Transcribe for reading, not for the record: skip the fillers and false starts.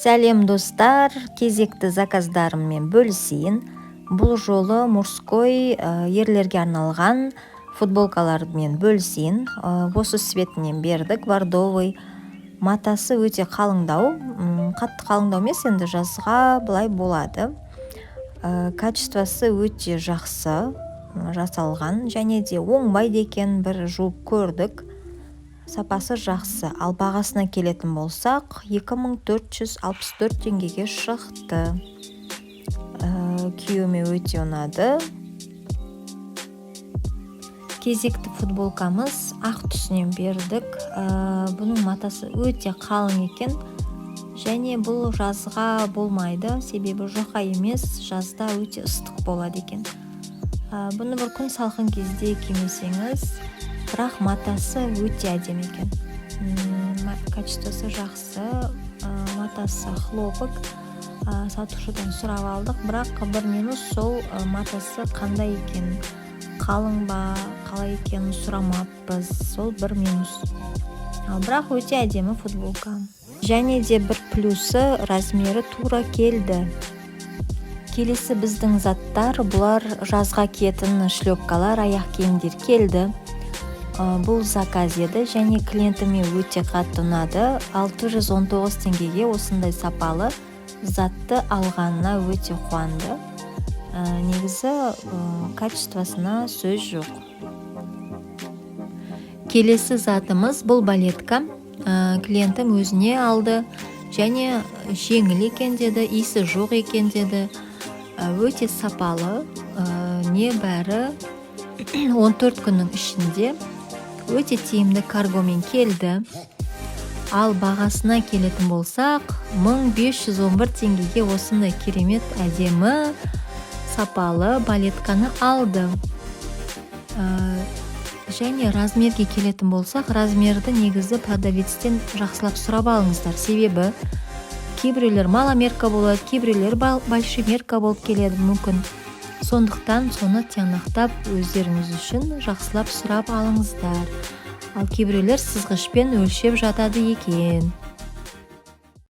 Сәлем, достар! Кезекті заказдарыммен бөлісейін. Бұл жолы мужской, ерлерге арналған футболкалармен бөлісейін. Осы цветінен бердік, бордовый. Матасы өте қалыңдау, қатты қалыңдау емес, енді жазға былай болады. Качествосы өте жақсы жасалған және де оңбайды екен, бір жуып көрдік, сапасы жақсы. Ал бағасына келетін болсақ, 2464 теңгеге шықты. Күйеуіме өте ұнады. Кезекті футболкамыз ақ түсінен бердік. Бұның матасы өте қалың екен және бұл жазға болмайды, себебі жұқа емес, жазда өте ыстық болады екен. Бұны бір күн салқын кезде кимесеңіз, бірақ матасы өте әдемі екен. Качествосы жақсы, матасы хлопок. Сатушыдан сұрап алдық, бірақ бір минус сол, матасы қандай екен, қалың ба, қалай екенін сұрамаппыз, сол бір минус. Ал бірақ өте әдемі футболка және де бір плюсы, размері тура келді. Келесі біздің заттар, бұлар жазға киетін шлепкалар, аяқ киімдер келді. Бұл заказ еді және клиентіме өте қатты ұнады. 619 теңгеге осындай сапалы затты алғанына өте қуанды. Негізі качествосына сөз жоқ. Келесі затымыз бұл балетка. Клиентім өзіне алды және жеңіл екен деді, иісі жоқ екен деді. Өте сапалы. Небәрі 14 күннің ішінде өте тиімді каргомен келді. Ал бағасына келетін болсақ, 1511 теңгеге осындай керемет, әдемі, сапалы балетканы алды. Және размерге келетін болсақ, размерді негізі продавецтен жақсылап сұрап алыңыздар, себебі кейбіреулер маломерка болады, кейбіреулер большемерка болып келеді мүмкін. Сондықтан соны тиянақтап, өздеріңіз үшін жақсылап сұрап алыңыздар. Ал кейбіреулер сызғышпен өлшеп жатады екен.